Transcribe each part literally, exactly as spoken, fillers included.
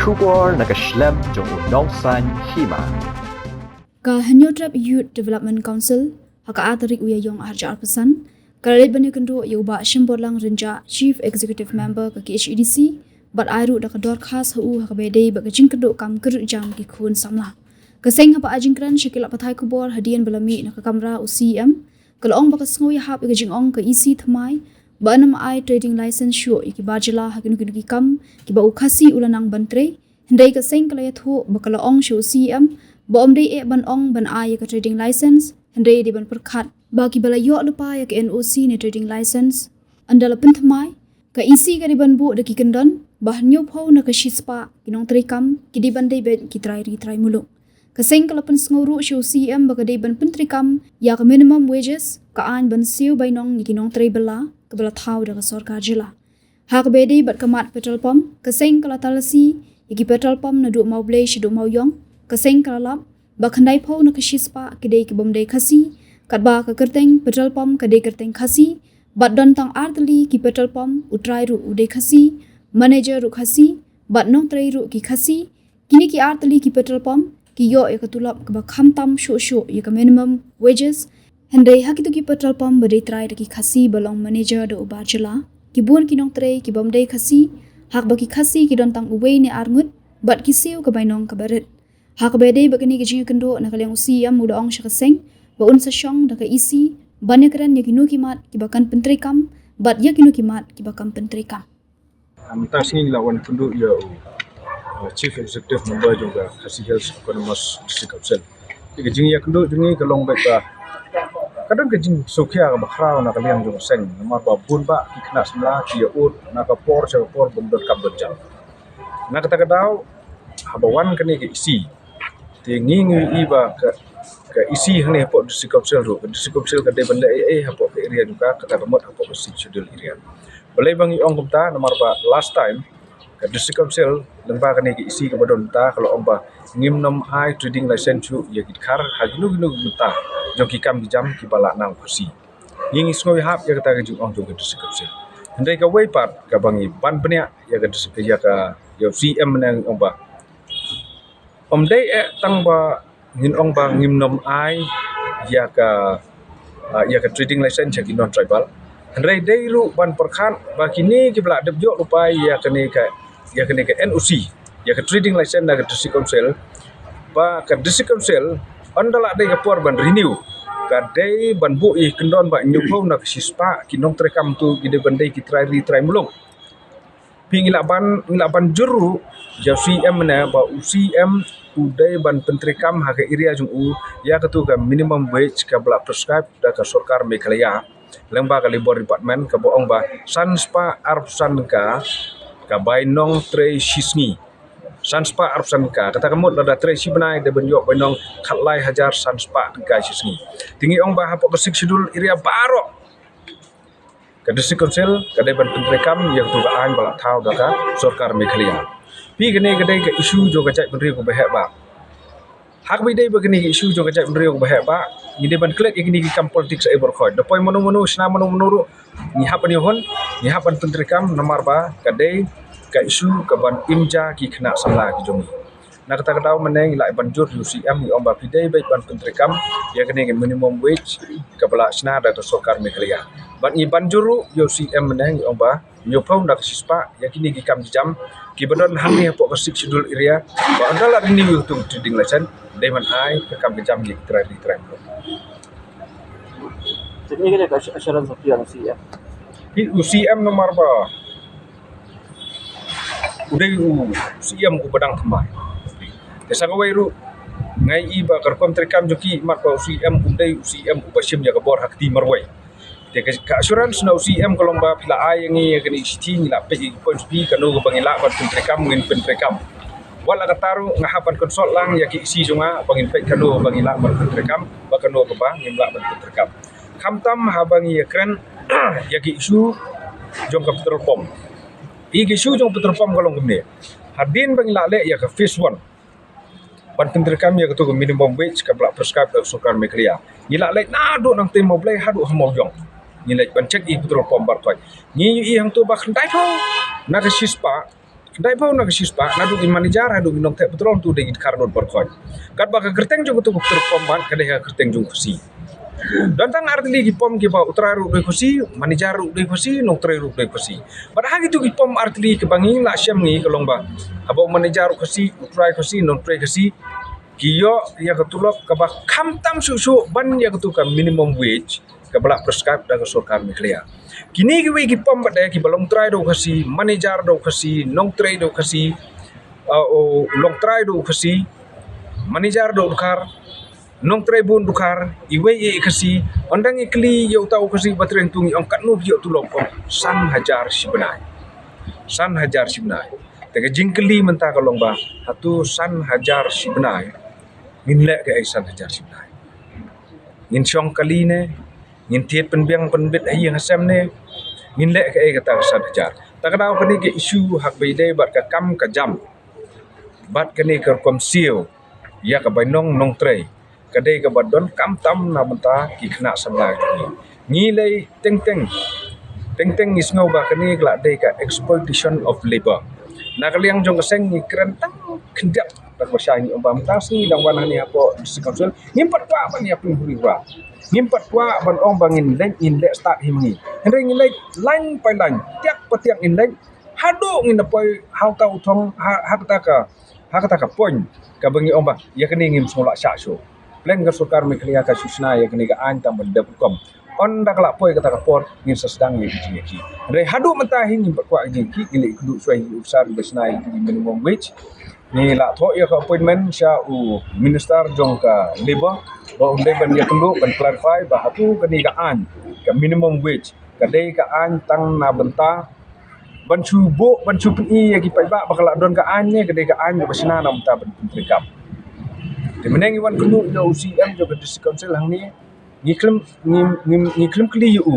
Khubor na ka shlem jong u Nongsaiñ Hima. Ka Hynñiewtrep Youth Development Council, ha ka ar tarik u Ïaïong arhajar arphew san, ka la leit ban ïakynduh ïa u Bah Shimborlang Rynjah, Chief Executive Member ka K H A D C, bad ai ruh da ka dorkhas ha u ha kaba ïadei bad ka jingkynduh kam kyrjam ki khun samla. Ka seng haba ai jingkren sha ki lad pathai khubor hadien ba la mih na ka kamra u C E M, ka la ong ba ka sngew ïahap ïa ka jingong ka E C thymmai ba ym ai trading license shuh ïa ki bar jylla ha kino kino ki kam kiba u Khasi u la nang ban trei. Hynrei ka seng ka la ïathuh ba ka la ong sha u C E M ba ym dei eh ban ong ban ai ïa ka trading license, hynrei dei ban pyrkhat ba kiba la ïoh lypa ïa ka N O C ne trading license ynda la pynthymmai, ka E C ka dei ban buh da ki kyndon ba hynñiewphew na ka shispah ki nongtrei kam ki dei ban dei beit ki trai ri trai muluk. Ka seng ka la pynsngew ruh sha u C E M ba ka dei ban pyntreikam ïa ka minimum wages, ka aiñ ban siew bainong ïa ki nongtrei bylla kaba la thaw da ka sorkar jylla. Ha kaba ïadei bad ka mat petrol pump, ka seng ka la talasi ïa ki petrol pump naduh Mawblei shaduh Mawiong. Ka seng ka la lap ba khyndaiphew na ka shispah ki dei ki bym dei Khasi, katba ka kyrteng petrol pump ka dei kyrteng Khasi, bad don tang ar tylli ki petrol pump, u trai ruh u dei Khasi, manager ruh Khasi, bad nongtrei ruh ki Khasi. Kine ki ar tylli ki petrol pump ki ïoh ïa ka tulop kaba khamtam shuh shuh ïa ka minimum wages. Hynrei ha kito ki petrol pump ba dei trai da ki Khasi ba long manager da u bar jylla, ki bun ki nongtrei ki bym dei Khasi, ha kaba ki Khasi ki don tang uwei ne ar ngut, bad ki siew ka bainong kaba rit. Ha kaba ïadei bad kane ka jingïakynduh, na ka liang u C E M u da ong sha ka seng ba un sa shong da ka E C ban ïakren ïa kino ki mat kiba kan pyntreikam bad ïa kino ki mat kiba kam pyntreikam. Mynta ka sngi ngi la wan kynduh ïa u, uh, Chief Executive Member jong ka Khasi Hills Autonomous District Council. Ïa ka jingïakynduh jong ngi ka long beit ba ka don ka jingsngewkhia kaba khraw na ka liang jong ka seng, namar ba bun bah ki khynnah samla ki ïa ud na ka por sha ka por bym don kam don jam. Na kata ka daw, haba wan kane ka E C, te ngi ngi ïohi ba ka, ka E C hangne hapoh District Council ruh, ka District Council ka dei ban leh ei ei hapoh ka area jong ka, kata ka mut hapoh ka Sixth Schedule area. Balei ba ngi ong kumta? Namar ba last time ka District Council lyngba kane ka E C kaba don mynta ka la ong ba ngim nym ai trading license shuh ïa ki dkhar ha kino kino ki bynta jong ki kam ki jam kiba lah nang u Khasi. Ngi ngi sngew ïahap ïa kata ka jingong jong ka District Council. Hynrei kawei pat kaba ngi ban bniah ïa ka dis-, ïa ka, ïa u C E M ne ngi ong ba ym dei eh tang ba ngin ong ba ngim nym ai ïa ka, ah, ïa ka trading license ïa ki non tribal. Hynrei dei ruh ban pyrkhat ba kine kiba la dep ïoh lypa ïa kane ka, ïa kane ka N O C, ïa ka trading license na ka District Council, ba ka District Council ynda la dei ka por ban renew, ka dei ban buh ïa ki kyndon ba hynñiewphew na ka shispah ki nongtrei kam tu ki dei ban dei ki trai ri trai muluk. Phi ngi lah ban, ngi lah ban jur ruh ïa u C E M ne ba u C E M u dei ban pyntreikam ha ka area jong u ïa katu ka minimum wage kaba la prescribe da ka sorkar Meghalaya lyngba ka Labour Department, kaba ong ba san spah arphew san tyngka ka bainong trei shi sngi. San spah arphew san tyngka. Kata ka mut lada trei shi bnai dei ban ïoh bainong khatlai hajar san spah tyngka shi sngi. Te ngi ong ba hapoh ka Sixth Schedule area baroh ka District Council ka dei ban pyntreikam ïa katu ka aiñ ba la thaw da ka sorkar Meghalaya. Phi, kane ka dei ka issue jong ka jaitbynriew kaba heh bah. Ha kaba ïadei bad kane ka issue jong ka jaitbynriew kaba heh bah, ngi dei ban klet ïa kine ki kam politics ei baroh khoit. Da poi mano mano, shna mano mano ruh, ngi hap ban ïoh hun, ngi hap ban pyntreikam namar ba ka dei ka issue kaban im ja ki khynnah samla ki jong ngi. Na kata ka daw mynne ngi lah ban jur ïa u C E M, ngi ong ba phi dei beit ban pyntreikam ïa kane ka minimum wage kaba la shna da ka sorkar Meghalaya. Bad ngi ban jur ruh ïa u C E M mynne, ngi ong ba hynñiewphew na ka shispah ïa kine ki kam ki jam kiba don hangne hapoh ka Sixth Schedule area, ba ynda la renew ïa utu u trading license, dei ban ai ka kam ka jam ïa ki trai ri trai muluk. Te ngi ka assurance ïa u C E M. Phi, u C E M namar ba u dei u C E M uba dang thymmai. Te sa kawei ruh nga ïohi ba ka rukom treikam jong ki, mat ba u C E M u dei u C E M uba shim ïa ka bor ha kti marwei. Te ka, ka assurance na u C E M ka long ba phi la ai ïa ngi ïa kane ka shithi, ngi la peit ïa ki points phi, kano kaba ngi lah ban pyntreikam ngin pyntreikam. Wat la katta ruh nga hap ban consult lang ïa ki E C jong nga ba ngin peit kano kaba ngi lah ban pyntreikam bad kano kaba ngim lah ban pyntreikam. Khamtam haba ngi ïakren ïa ki issue jong ka petrol pump. Ïa ki issue jong ka petrol pump ka long kumne. Hadien ba ngi la leh ïa ka phase one ban pyntreikam ïa katu ka minimum wage kaba la prescribe da ka sorkar Meghalaya, ngi la leit naduh nangtei Mawblei haduh ha Mawiong. Ngi leit ban check ïa ki petrol pump baroh khoit. Ngi ïohi hangto ba khyndaiphew na ka shispah Dei phew na ka shispah, naduh ki manager haduh ki nongthep petrol tu dei ki dkhar don por khoi. Katba ka kyrteng jong katu ka petrol pump bad ka dei ka kyrteng jong u Khasi. Don tang artylli ki pump kiba u trai ruh dei Khasi, manager ruh dei Khasi, nongtrei ruh dei Khasi. Bad ha kitu ki pump artylli kiba ngi la shem ngi ka long ba haba u manager u Khasi, u trai Khasi, nongtrei Khasi, ki ïoh ïa ka tulop kaba khamtam shuh shuh ban ïa katu ka minimum wage kaba la prescribe da ka sorkar Meghalaya. Kine kiwei ki pump bad kiba long trai da u Khasi, manager da u Khasi, nongtrei da u Khasi, uh, u long trai da u Khasi, manager da u dkhar, nongtrei bun dkhar, iwei i Khasi, ynda ngi kylli ïa uta u Khasi ba trei tu ngi ong katno phi ïoh tulop, ong san hajar shi bnai. San hajar shi bnai. Te ka jingkylli mynta ka long ba hato san hajar shi bnai ngin leh kaei san hajar shi bnai? Ngin shong kali ne? Ngin thied pynbiang pynbit ha ïing ha sem ne? Ngin leh kaei kata ka san hajar? Ta ka daw kane ka issue ha kaba ïadei bad ka kam ka jam bad kane ka rukom siew ïa ka bainong nongtrei ka dei kaba don khamtam na bynta ki khynnah samla jong ngi. Ngi lei teng teng, teng teng ngi sngew ba kane ka la dei ka exploitation of labor. Na ka liang jong ka seng ngi kren tang khyndiat da kaba shai, ngi ong ba mynta sngi dang wan hangne hapoh District Council, ngim pat kwah ban ïa pynhuri hura. Ngim pat kwah ban ong ba ngin leit, ngin leh start hi ma ngi. Hynrei ngi leit line by line, tiak pa tiak ngin leit, haduh ngin da poi ha uta u thong, ha, ha kata ka, ha kata ka point kaba ngi ong ba ïa kane ngim sngewlah shah shuh. Pleng ka sorkar Meghalaya ka shu shna ïa kane ka aiñ tang ban dep rukom. Ynda ka la poi kata ka por ngin sa sdang ïa ka jingïakhih. Hynrei haduh mynta hi ngim pat kwah ka jingïakhih, ngi la ïakynduh shuwa ïa ki officer ba shna ïa ka minimum wage. Ngi la thoh ïa ka appointment sha u minister jong ka labor ba un dei ban ïakynduh ban clarify ba hato kane ka aiñ ka minimum wage ka dei ka aiñ tang na bynta ban shu buh, ban shu pyni ïa ki paidbah ba ka la don ka aiñ ne ka dei ka aiñ kaba shna na bynta ban pyntreikam. Te mynne ngi wan kynduh ïa u C E M jong ka District Council hangne, ngi khlem, ngi, ngi, ngi khlem kylli ïa u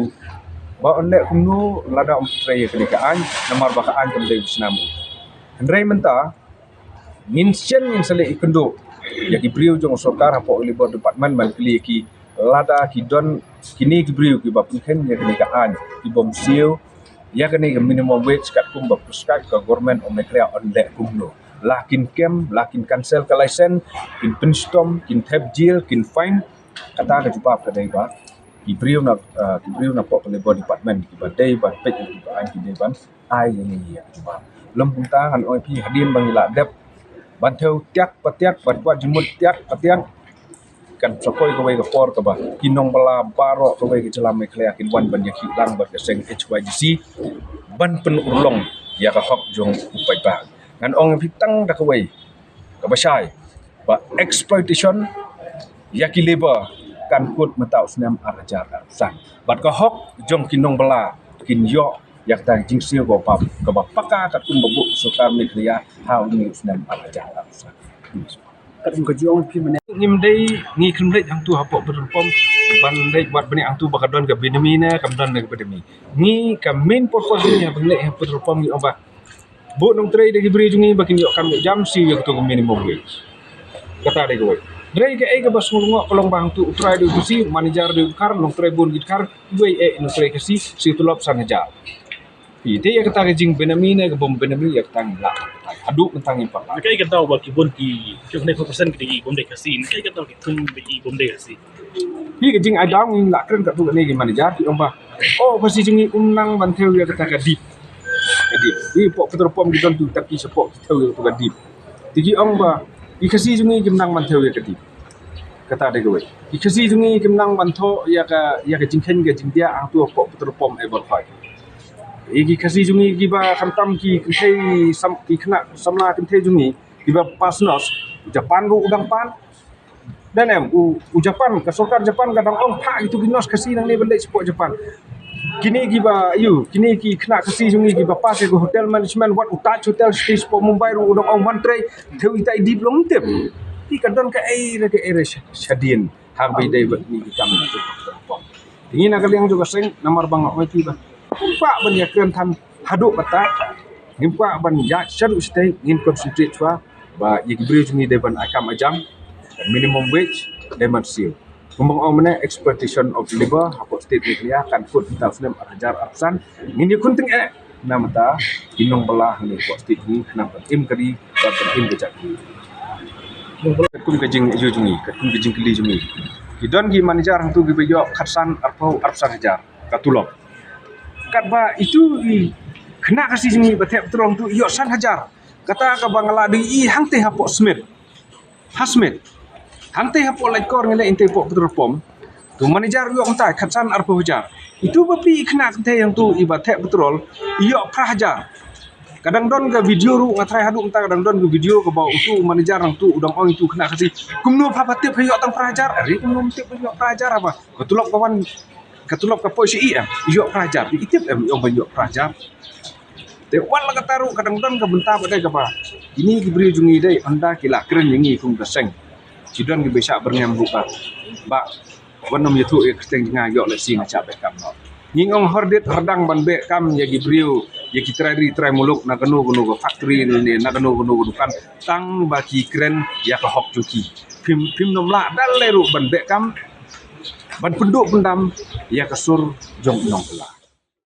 ba un leh kumno lada um trei ïa kane ka aiñ, namar ba ka aiñ kam dei ba shna ma u. Hynrei mynta ngin shen, ngin sa leit ïakynduh ïa ki briew jong ka sorkar hapoh Labor Department ban kylli ïa ki lada ki don kine ki briew kiba pynkheiñ ïa kane ka aiñ, ki bym siew ïa kane ka minimum wage katkum ba prescribe ka Government of Meghalaya, un leh kumno? La kin kem, la kin cancel ka license, kin pynshitom, kin thep jail, kin fine. Kata ka jubab ka dei ba ki briew na, ah, ki briew na hapoh ka Labor Department kiba dei ban peit ïa kiba aiñ ki dei ban ai ïa ngi ïa ka jubab. Lym kumta ngan ong ïa phi, hadien ba ngi la dep ban thew tiak pa tiak, ban kwah jingmut tiak pa tiak, kan sa poi kawei ka por kaba ki nongbylla baroh kawei ka jylla Meghalaya kin wan ban ïakhih lang bad ka seng H Y D C ban pynurlong ïa ka hok jong u paidbah. Ngan ong ïa phi tang da kawei kaba shai, ba exploitation ïa ki labor kan kut mynta u snem ar hajar arphew san. Bad ka hok jong ki nongbylla kin ïoh ïa kata ka jingsiew kaba pap, kaba paka katkum ba buh sorkar Meghalaya ha une u snem ar hajar arphew san. Katkum ka jong phi mynne, ngim dei, ngi khlem leit hangtu hapoh petrol pump ban leit wad bniah hangtu ba ka don ka benami ne kam don ka benami. Ngi ka main purpose ngi haba ngi leit ha petrol pump ngi ong ba buh nongtrei da ki briew jong ngi ba kin ïoh kam ïoh jam, siew ïa katu ka minimum wage. Kata dei kawei. Hynrei kaei kaba sngewlyngngoh ka long ba hangtu u trai dei u Khasi, manager dei u dkhar, nongtrei bun ki dkhar, wei eh nongtrei Khasi, siew tulop san hajar. Ïa te ïa kata ka jingbenami ne ka bym benami ïa kata ngim lah. Haduh mynta ngim pat lah. Kaei ka daw ba ki bun ki, ki ne percent ki dei ki bym dei Khasi, kaei ka daw ki thung ba ki bym dei Khasi? Hi ka jingai daw ngin lah kren katto katne ki manager ki ong ba, oh, Khasi jong ngi um nang ban thew ïa kata ka dip. Ka dip. Hi hapoh petrol pump ki don tu, tang ki shapoh ki thew ïa kata ka dip. Te ki ong ba i Khasi jong ngi kim nang ban thew ïa ka dip. Kata dei kawei. I Khasi jong ngi kim nang ban thoh ïa ka, ïa ka jingkheiñ ka jingdiah hangtu hapoh petrol pump eh baroh. I ki Khasi jong ngi kiba khamtam ki kynthei sam-, ki khynnah samla kynthei jong ngi kiba pass nurse, Japan ruh u dang pan. Don em, u, u Japan, ka sorkar Japan ka dang ong phah kitu ki nurse Khasi nangne ban leit shapoh Japan. Kine kiba, ïa, kine ki khynnah Khasi jong ngi kiba pass ïa ka hotel management, wat u Taj Hotel City shapoh Mumbai ruh u dang ong wan trei, thew ita i dip long tip. Te ka don kaei re kaei re sha-, shadien ha kaba ïadei bad kine ki kam jong ka petrol pump. Te ngi na ka liang jong ka seng, namar ba nga ong ïa phi ba ngim kwah ban ïakren than haduh kata, ngim kwah ban ïa shaduh shatei, ngin concentrate shuwa ba ïa ki briew jong ngi dei ban ai kam ai jam, minimum wage dei ban siew. Kumba nga ong mynne, exploitation of labor hapoh state Meghalaya kan kut mynta u snem ar hajar arphew san. Ngin ïakhun tyngeh Namar ta ki nongbylla hangne hapoh state jong ngi khnang ban im ka ri bad ban im ka jaitbynriew. Katkum ka jingïathuh jong ngi, katkum ka jingkylli jong ngi, ki don ki manager hangtu kiba ïoh khatsan, arphew, arphew san hajar ka tulop. Katba itu i khynnah Khasi jong ngi ba thep petrol hangtu i ïoh san hajar. Kata kaba nga la dei i hangtei hapoh Smit. Ha Smit. Hangtei hapoh Laitkor ngi leit, hangtei hapoh petrol pump. Tu manager ïoh kumta khatsan, arphew hajar. Itu ba phi i khynnah kynthei hangtu iba thep petrol i ïoh phra hajar. Ka dang don ka video ruh, nga tharai haduh mynta ka dang don ka video kaba utu manager hangtu u dang ong ïa utu khynnah Khasi, kumno pha ba tip pha ïoh tang phra hajar? Are kumno tip pha ïoh phra hajar haba ka tulop ka wan, ka tulop ka poi sha i em, i ïoh phra hajar. I tip em i ong ba i ïoh phra hajar? Te wat la katta ruh ka dang don ka bynta ba dei kaba kine ki briew jong ngi dei ynda ki la kren ïa ngi kum ka seng. Ki don kiba shah byrngem ruh ba, ba wan nym ïathuh ïa ka kyrteng jong nga, ïoh lehse nga shah beh kam noh. Ngi ong hordit hordang ban beh kam ïa ki briew, ïa ki trai ri trai muluk na kano kano ka factory ne na kano kano ka dukan, tang ba ki kren ïa ka hok jong ki. Phim, phim nym lah da lei ruh ban beh kam, ban pynduh pyndam ïa ka sur jong u nongbylla.